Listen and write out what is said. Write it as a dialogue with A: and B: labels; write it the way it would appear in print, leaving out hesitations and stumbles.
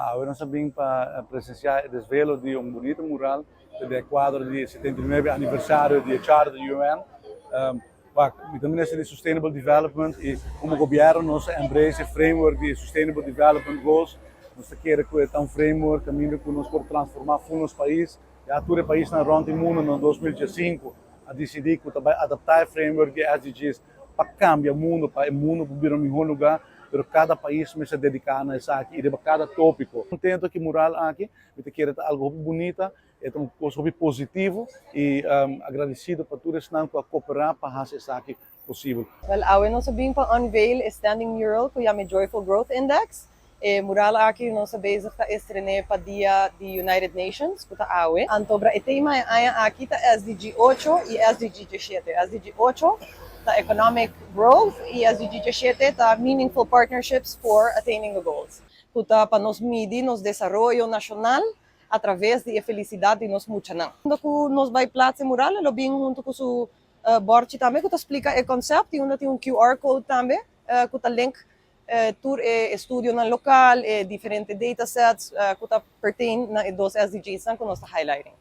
A: Awe nos a bin pa presencia e desvelo di un bunita mural den cuadro di 79 aniversario di Charter di UN. Mi ta Minister di Sustainable Development y como gobierno nos a embrace e framework di Sustainable Development Goals. Nos ta kere cu ta un framework caminda cu nos por transforma nos pais. Ya tur paisnan rond di mundo na 2005 a dicidi cu tambe adapta e framework di SDGs pa cambia mundo, pa e mundo bira un miho luga, pero cada pais mester dedica na esaki y cada topico. Contento cu e mural aki, mi ta kere algo bunita, ta un cos positivo y agradecido pa tur esnan cu a coopera pa haci esaki posibel.
B: Well, awe nos a bin pa unveil e standing mural cu yama Joyful Growth Index. E mural aki nos ta bezig ta estrena pa dia di United Nations, cu ta awe. Anto e tema e aña aki ta SDG 8 y SDG 17. SDG 8 ta Economic Growth y SDG 17 ta Meaningful Partnerships for Attaining the Goals. Cu ta pa nos midi nos desaroyo nacional a traves di felicidad di nos muchanan. Unda nos bay plaats e mural, lo bin hunto cu su bord tambe, cu ta splica e concepto, y unda tin un QR code tambe, cu ta link tur e estudionan local, e diferente datasets cu ta pertain na e dos SDGs cu nos ta highlighting.